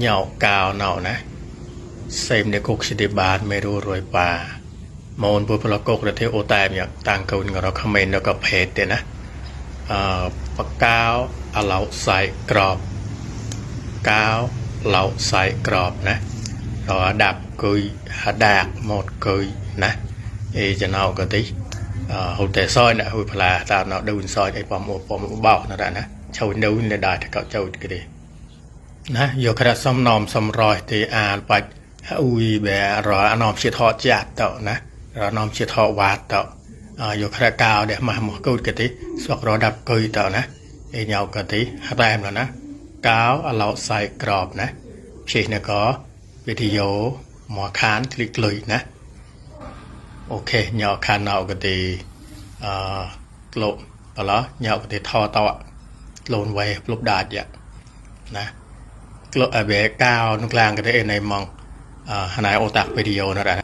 ញ៉ៅកាវណៅណាសេមในគុកសិទ្ធិបានមេរូរយប៉ាមូនពុប្លកុករទេអូតែមយ៉ាតាំងកូនងរខមេនក៏ភេទទេណាអឺបកៅអឡោសៃក្របកៅឡោសៃក្របណារដាប់គុយហដាកមកគុយណាអេចំណៅក៏ទីហូតែសយណាហូផ្លាតាមណដូនសយអីបំបំបោណាណាឆៅនៅនៅដែរកោចៅគេទេណាយកក្រសំណំសំរយទេអាលបាច់អ៊ុយបែរអនំជាថតចាត់តណារនំជាថតវ៉ាតតយកក្រកៅដែលម៉ាស់មកកូតគេទេស្វករដាប់គុយតណាអេញោក៏ទេតែមណាកៅអឡោសៃក្របណាជិះនកវិទ្យោមកខានคลิกលុយណាអូខេញោខានណៅក៏ទេអឺក្លោបឡញោក៏ទេថតតលូនវ៉េប្លុបដាច់ណាក្លោអបេកៅក្នុងក្លាងក៏ទេណៃម៉ងហណៃអូតាក់វីដេអូណា